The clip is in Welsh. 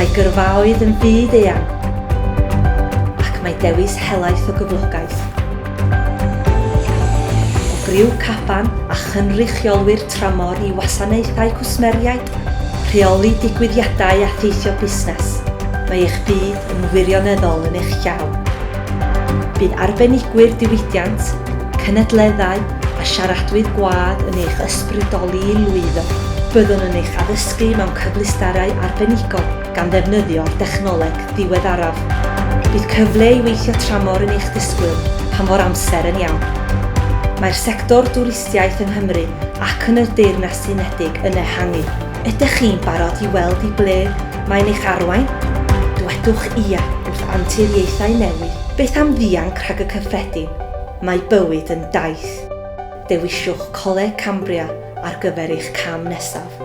Mae gyrfaoedd yn fyd eang ac mae dewis helaeth o gyflogaeth. O griw caban a chynrychiolwyr tramor i wasanaethau cwsmeriaid, rheoli digwyddiadau a theithio busnes, mae eich byd yn wirioneddol yn eich llaw. Bydd arbenigwyr diwydiant, cynadleddau a siaradwyr gwadd yn eich ysbrydoli i lwyddo. Byddwn yn eich addysgu mewn cyfleusterau arbenigol gan ddefnyddio'r dechnoleg ddiweddaraf. Bydd cyfle i weithio tramor yn eich disgwyl pan fo'r amser yn iawn. Mae'r sector dwristiaeth yng Nghymru ac yn y Deyrnas Unedig yn ehangu. Ydych chi'n barod i weld i ble mae'n eich arwain? Dwedwch ia wrth anturiaethau newydd. Beth am ddianc rhag y cyffredin? Mae bywyd yn daith. Dewiswch Coleg Cambria ar gyfer eich cam nesaf.